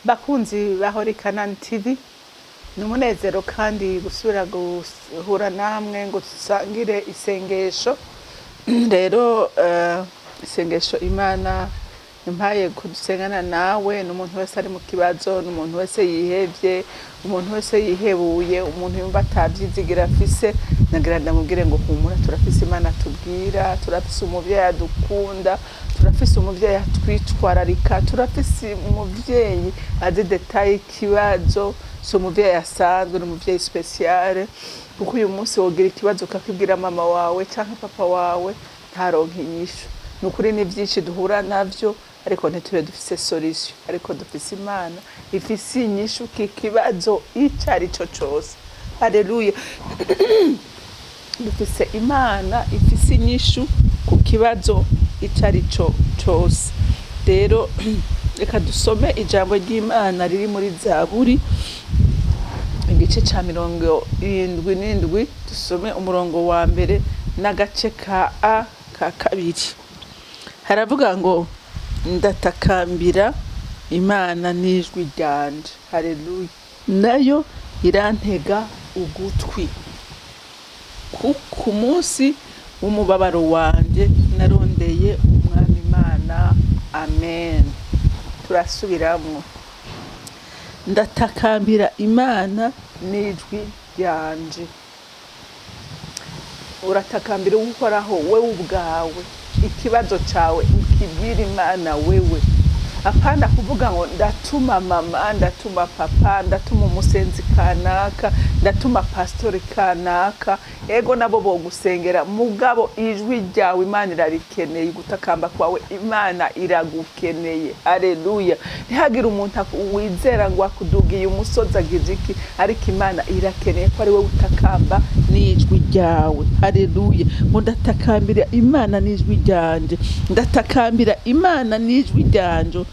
Bakunzi ba Holy Canaan TV, ni umunezero kandi gusubira guhura namwe ngo dusangire isengesho. Rero isengesho Imana impaye kudusengana nawe n'umuntu wese ari mu kibazo, n'umuntu wese yihevye, umuntu wese yihebuye, umuntu yumva atavyizigira afise, nagira ndamubwire ngo humura, turafise Imana tubwira, turafise umuvyeyi adukunda, turafise umuvyeyi atwitwararika, turafise umuvyeyi azi détail ikibazo. Si umuvyeyi asanzwe, ni umuvyeyi spécial, kuko uyu munsi wogira ikibazo ukakibwira mama wawe canke papa wawe, ntaronke inyishu. Ni ukuri, ni vyinshi duhura navyo ariko ntitube dufise solution, ariko dufise Imana ifise inyishu k'ikibazo ico ari co cose. Haleluya! Dufise Imana ifise inyishu ku kibazo ico ari co cose. Rero reka dusome ijambo ry'Imana riri muri Zaburi, igice ca 77, dusome umurongo wa mbere n'agace ka a ka kabiri. Haravuga ngo: "Ndatakambira Imana n'ijwi ryanje." Haleluya! "Nayo irantega ugutwi. Ku munsi w'umubabaro wanje narondeye Umwami Imana." Amen. Turasubiramwo: "Ndatakambira Imana n'ijwi ryanje." Uratakambira Uhoraho wewe ubwawe, ikibazo cawe ukibwira Imana wewe, apana kuvuga ngo ndatuma mama, ndatuma papa, ndatuma umusenzi kanaka, ndatuma pasitori kanaka. Ego, nabo bogusengera, mugabo ijwi ryawe Imana irarikeneye, gutakamba kwawe Imana iragukeneye. Haleluya! Ntihagire umuntu wizera ngo akudugiye umusozi, agize iki, ariko Imana irakeneye ko ari wowe utakamba n'ijwi ryawe. Haleluya! Ngo ndatakambira Imana n'ijwi ryanje, ndatakambira Imana n'ijwi ryanje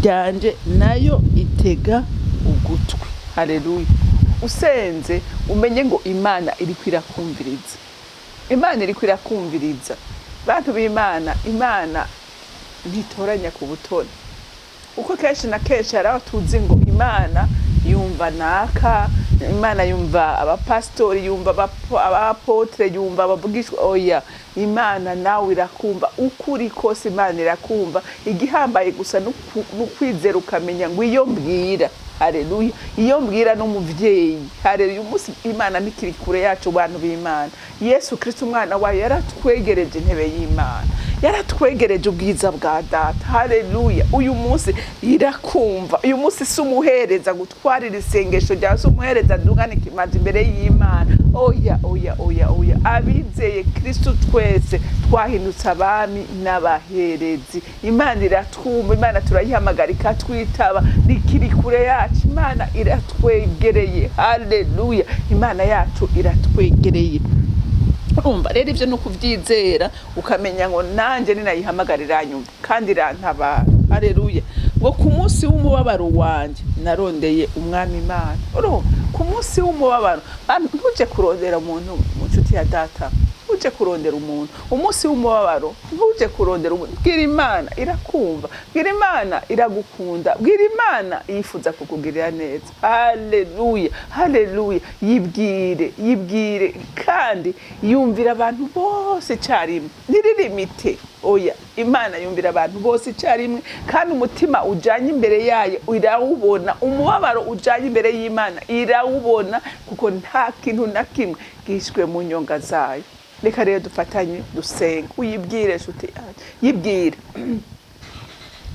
ryanje, nayo itega ugutwi. Haleluya! Usenze umenye ngo Imana iriko irakumviriza, Imana iriko irakumviriza. Bantu b'Imana, Imana ntitoranya ku butoni, kuko kenshi na kenshi hari aho tuzi ngo Imana yumva naka, Imana yumva abapasitori, yumva abapotre, yumva abavugishwa. Oya, Imana nawe irakumva uko uri kose, Imana irakumva. Igihambaye gusa ni ukwizera, ukamenya ngo iyo mbwira, haleluya, iyo mbwira n'umuvyeyi. Haleluya! Umunsi Imana ntikiri kure yacu, bantu b'Imana. Yesu Kristo umwana wayo yaratwegereje intebe y'Imana, yaratwegereje ubwiza bwa Data. Haleluya! Uyu munsi irakumva. Uyu munsi si umuhereza gutwarira isengesho ryawe, si umuhereza dugana ikimazi imbere y'Imana. Oya, oya, oya, oya! Abizeye Kristo twese twahindutse abami n'abaherezi. Imana iratwumva, Imana turayihamagara ikatwitaba. Rikiri kure yacu, Imana iratwegereye. Haleluya! Imana yacu iratwegereye. Urumva rero, ibyo ni ukubyizera, ukamenya ngo nanjye ninayihamagara iranyumva kandi irantabara. Haleluya! Ngo ku munsi w'umubabaro wanjye narondeye Umwami Imana. Urumva, ku munsi w'umubabaro, ntuje kurondera umuntu mu nshuti ya data, ntuje kurondera umuntu. Umunsi w'umubabaro ntuje kurondera umuntu, bwira Imana irakumva, bwira Imana iragukunda, bwira Imana yifuza kukugirira neza. Haleluya, haleluya! Yibwire, yibwire, kandi yumvira abantu bose icyarimwe, ntiririmite. Oya, Imana yumvira abantu bose icyarimwe, kandi umutima ujanye imbere yayo irawubona, umubabaro ujanye imbere y'Imana irawubona, kuko nta kintu na kimwe gishwe mu nyonga zayo. Reka rero dufatanye dusenga. Uyibwire, nshuti yanjye, yibwire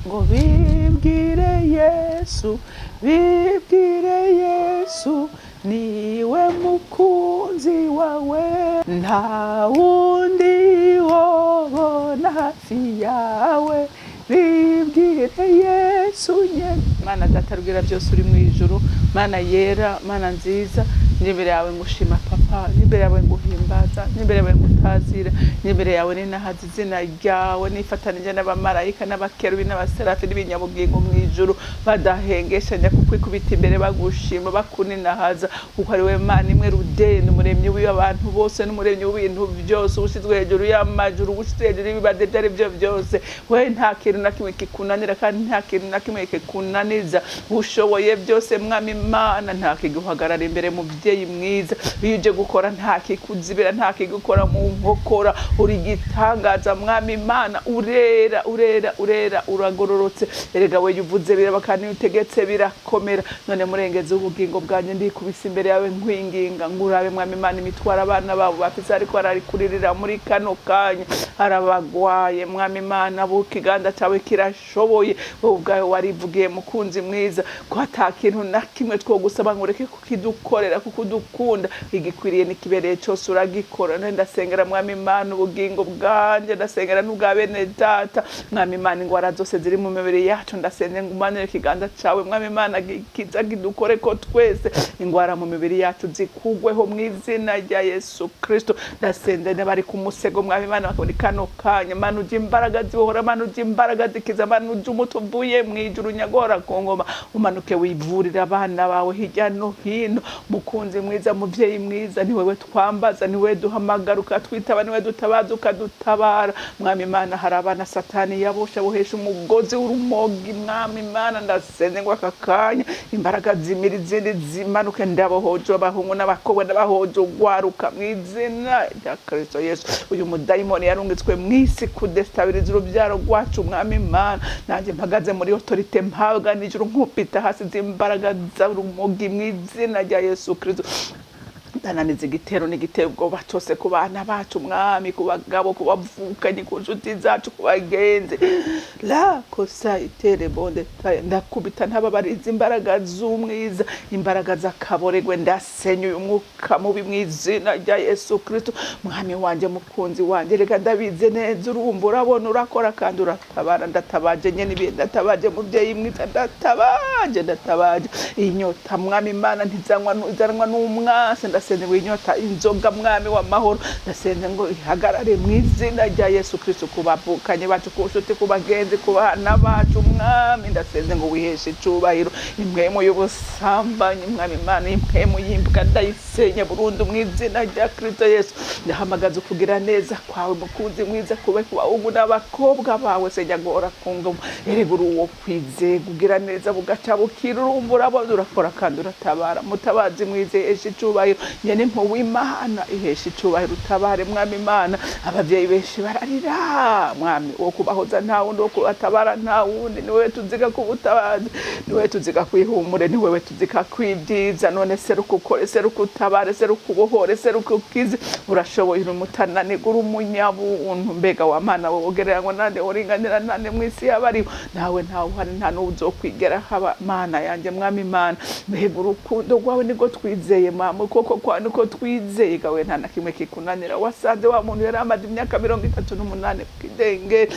ngo bibwire Yesu, bibwire Yesu, niwe mukunzi wawe, nta wundi wobona hafi yawe, bibwire Yesu nyene. Mana Data rwira byose uri mu ijuru, Mana yera, Mana nziza. N'imbere yawe ngushima Papa, n'imbere yawe nguhimbaza, n'imbere yawe ngutazira, n'imbere yawe ninahaza izina ryawe, nifatanije n'abamarayika n'abakerubi n'abaserafi n'ibinyabugingo mu ijuru, badahengeshanya kukwikubita imbere bagushima, bakuninahaza, kuko ari we Mana imwe rudeni, umuremyi w'abantu bose n'umuremyi w'ibintu byose, ushyizwe hejuru y'amajuru, ushyizwe hejuru y'ibibazo ibyo ari byo byose. We nta kintu na kimwe kikunanira, kandi nta kintu na kimwe kikunaniza. Ushoboye byose, Mwami Imana, nta kiguhagarara imbere, mubyeyi mwiza. Iyo uje gukora nta kikuzibira, nta kigukora mu nkokora. Uri igitangaza, Mwami Imana, urera, urera, urera, uragororotse. Erega we uvuze biraba, kandi iyo utegetse birakomera. None murengezi w'ubugingo bwanjye, ndikubise imbere yawe nkwinginga ngurabe, Mwami Imana, imitwaro abana babo bafise, ariko ararikuririra muri kano kanya. Arabagwaye, Mwami Imana, bo ikiganza cyawe kirashoboye. Wowe ubwawe warivugiye, mukunzi mwiza, ko ata kintu na kimwe twogusaba ngo ureke kukidukorera, kuko udukunda. Igikwiriye n'ikibereye cyose uragikora. None ndasengera, Mwami Imana, ubugingo bwanjye, ndasengera n'ubwa bene data, Mwami Imana, ingwara zose ziri mu mibiri yacu, ndasenze ngo umanure ikiganza cyawe, Mwami Imana, kiza kidukore ko twese, ingwara mu mibiri yacu zikugweho mu izina rya Yesu Kristo. Ndasenze n'abari ku musego, Mwami Imana, bakabona kano kanya. Mana, ujya imbaraga zibohora, Mana, ujya imbaraga zikiza, Mana, ujya umuti uvuye mu ijuru, nyagora ku ngoma, umanuke wivurira abana bawe hirya no hino. Mukunzi mwiza, mubyeyi mwiza, ni wewe twambaza, ni wewe duhamagara ukatwitaba, ni wewe dutabaza ukadutabara. Mwami Imana, hari abana Satani yaboshe, abohesha umugozi w'urumogi. Mwami Imana, ndasenze ngo aka kanya imbaraga zimira izindi zimanuke. Ndabohoje abahungu n'abakobwa, ndabahoje ugwaruka mu izina rya Kristo Yesu. Uyu mudayimoni yarungitswe mu isi kudestabiriza urubyaro rwacu, Mwami Imana, nanjye mpagaze muri autorité mpabwa n'ijuru, nkupita hasi z'imbaraga z'urumogi mu izina rya Yesu Kristo. Ndananiza igitero n'igiteye ubwoba cyose ku bana bacu, Mwami, ku bagabo, ku bavukanyi, ku nshuti zacu, ku bagenzi. La kosa itere bonde taya. Ndakubita ntababariza imbaraga z'umwiza, imbaraga z'akaboregwe. Ndasenya uyu mwuka mubi mu izina rya Yesu Kristo. Mwami wanjye, mukunzi wanjye, reka ndabizi neza, urumva, urabona, urakora kandi uratabara. Ndatabaje nyene ibihe, ndatabaje mubyeyi mwiza, ndatabaje, ndatabaje. Iyi nyota, Mwami Imana, ntizanwa izanwa n'umwasi. Ndasenze ngo inyota inzoga, Mwami w'amahoro, ndasenze ngo ihagarare mu izina rya Yesu Kristo, ku bavukanye bacu, ku nshuti, ku bagenzi, ku bana bacu. Mwami, ndasenze ngo wiheshe icubahiro. Impwemu y'ubusambanyi, Mwami Imana, impwemu y'imbwa, ndayisenye burundu mu izina rya Kristo Yesu. Ndahamagaza ukugira neza kwawe, mukunzi mwiza, kube ku bahungu n'abakobwa bawe. Senyagora ku ngoma, erega uri uwo kwizega, ugira neza bugaca bukira. Urumva, urabona, urakora kandi uratabara. Mutabazi mwiza, ihesha icubahiro. Nyene impuhwe Imana, ihesha icubahiro, utabare, Mwami Imana. Abavyeyi benshi bararira, Mwami, wo kubahoza nta wundi, wo kubatabara nta wundi. Ni wewe tuziga ku butabazi, ni wewe tuziga kwihumure, ni wewe tuziga kwibyiza. None seruka ukore, seruka utabare, seruka ubohore, seruka ukize. Urashoboye, uri umutananirwa, uri umunyabuntu. Mbega wa Mana wowe, ugereranywa nande, uringanira nande mu isi y'abariho? Nawe ntawe uhari, nta n'uzokwigera haba. Mana yanjye, Mwami Imana, mbega urukundo rwawe niko twizeye, mama, ukuboko kwawe niko twizeye. Gawe nta na kimwe kikunanira. Wasanze wa muntu yari amaze imyaka 38 ku kidengeri,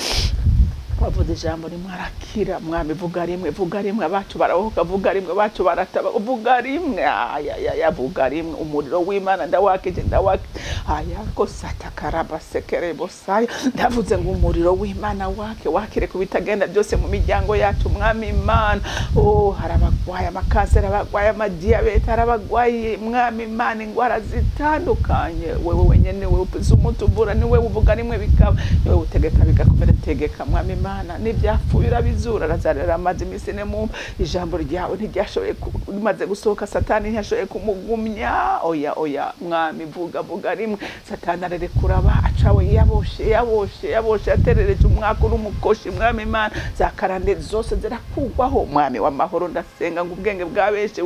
wavuze ijambo rimwe arakira. Mwami, vuga rimwe, vuga rimwe, abacu barabohoka. Vuga rimwe, abacu barataba. Vuga rimwe, ayayaya, vuga rimwe. Umuriro w'Imana ndawakije, ndawakije. Ayako satakaraba sekerebosaya. Ndavuze ngo umuriro w'Imana wake, wakire ku bitagenda byose mu miryango yacu, Mwami Imana. Oh, hari abagwaye amakanseri, abagwaye amadiyabete, hari abagwaye, Mwami Imana, ingwara zitandukanye. Wewe wenyene, wewe upize umuti uvura, ni wewe uvuga rimwe bikaba, ni wewe utegeka bigakomera. Tegeka, Mwami Imana, n'ibyapfuye urabizura. Lazaro amaze iminsi ine mu, ijambo ryawe ntiryashoboye rimaze gusohoka, Satani ntiyashoboye kumugumya. Oya, oya, Mwami, vuga, vuga rimwe, Satani arerekura abacawe yaboshe, yaboshe, yaboshe, yaterereje umwaka uri umukoshi. Mwami Imana, za karande zose zirakugwaho. Mwami w'amahoro, ndasenga ngo ubwenge bwa benshi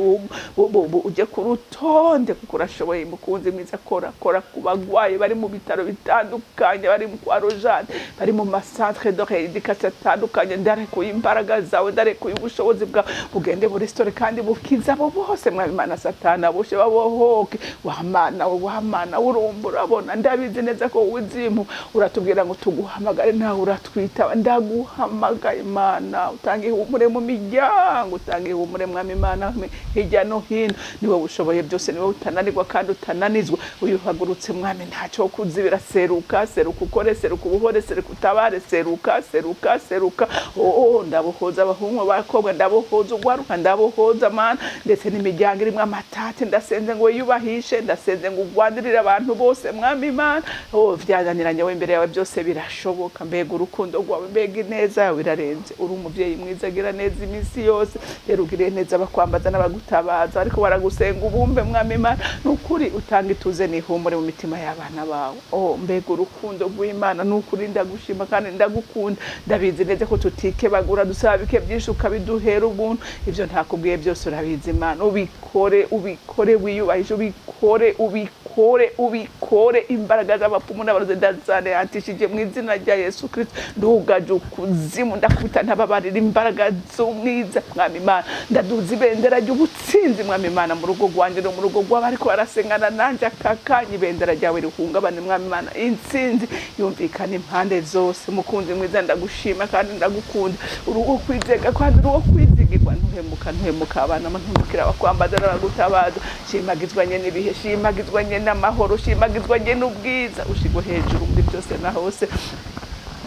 ujye ku rutonde, kuko urashoboye. Mukunzi mwiza, kora, kora ku bagwayi bari mu bitaro bitandukanye, bari mu kwa rojane, bari mu macentre de rééducation. amakasi atandukanye. Ndarekuye imbaraga zawe, ndarekuye ubushobozi bwawe, bugende buresitore kandi bukiza abo bose, mwami Imana. Satana boshe babohoke. Wamana we, wamana, urumva, urabona, ndabizi neza ko uzimu uratubwira ngo tuguhamagare, nawe uratwitaba. Ndaguhamagaye Imana, utanga ihumure mu miryango, utanga ihumure, mwami Imana, hirya no hino. Niwe ushoboye byose, niwe utananirwa kandi utananizwa. Uyu uhagurutse, mwami, ntacyo kuzibira. Seruka, seruka ukore, seruka ubuhore, seruka utabare, seruka, seruka, seruka. Oh, ndabohoza abahungu, abakobwa, ndabohoza ugwaruka, ndabohoza Mana, ndetse n'imiryango irimo amatati. Ndasenze ngo wiyubahishe, ndasenze ngo ugwanirire abantu bose, mwami Imana. Oh, vyananiranye, we imbere yawe byose birashoboka. Mbega urukundo rwawe, mbega ineza yawe irarenze! Uri umuvyeyi mwiza, agira neza iminsi yose. Rero ugiriye neza abakwambaza n'abagutabaza, ariko baragusenga ubumve, mwami Imana. Ni ukuri utanga ituze n'ihumure mu mitima y'abana bawe. Oh, mbega urukundo rw'Imana! Ni ukuri ndagushima kandi ndagukunda. Ndabizi neza ko tutikebagura, dusaba bike byinshi ukabiduhera ubuntu. Ibyo ntakubwiye byose urabizi, Imana. Ubikore, ubikore, wiyubahishe, ubikore, ubikore, ubikore. Imbaraga z'abapfumu n'abarozi ndazanehantishije mu izina rya Yesu Kristo. Ndugaje ukuzimu, ndakubita ntababarira imbaraga z'umwiza, mwami Imana. Ndaduza ibendera ry'ubutsinzi, mwami Imana, mu rugo rwanjye no mu rugo rw'abariko barasengana nanjye aka kanya. Ibendera ryawe rihungabane, mwami Imana, intsinzi yumvikana impande zose. Mukunzi mwiza, ndagushima kandi ndagukunda. Urugo kwizega kandi urugo kwizigirwa, ntuhemuka, ntuhemuka abana, ntuhemukira abakwambaza n'abagutabaza. Shimagizwa nye n'ibihe, shimagizwa nye n'amahoro, shimagizwa nye n'ubwiza, ushigwe hejuru muri byose na hose.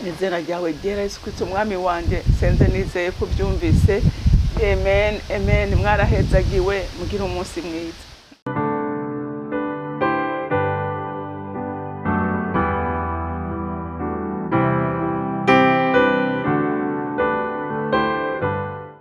Izina ryawe ryera, Yesu Kristo umwami wanje, senze nizeye ko byumvise. Amen, amen. Mwarahezagiwe, mugire umunsi mwiza.